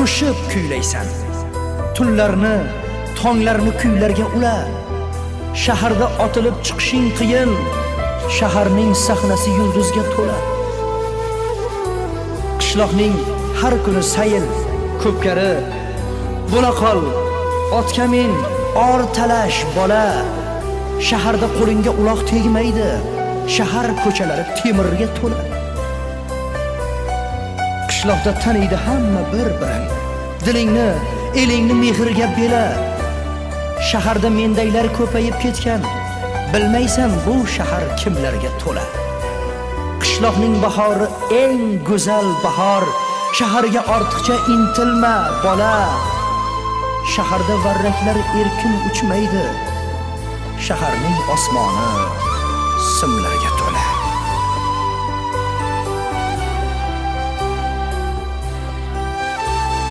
Jo'shib kuylaysan. Tunlarni, tonglarni kuylarga ula. Shaharda otilib chiqishing qiyin. Shaharning sahnasi yulduzga to'la. Qishloqning har kuni sayil, ko'pkari. Bo'la qol, otga min, or talash bola. Shaharda qo'lingga uloq tegmaydi. Shahar ko'chalari temirga to'la. Qishloqda taniydi hamma bir-birin. Dilingni, elingni mehrga bela. Shaharda mendaylar ko'payib ketgan. Bilmaysan bu shahar kimlarga to'la. Qishloqning bahori eng go'zal bahor. Shaharga ortiqcha intilma, bola. Shaharda varraklar erkin uchmaydi. Shaharning osmoni simlarga to'la.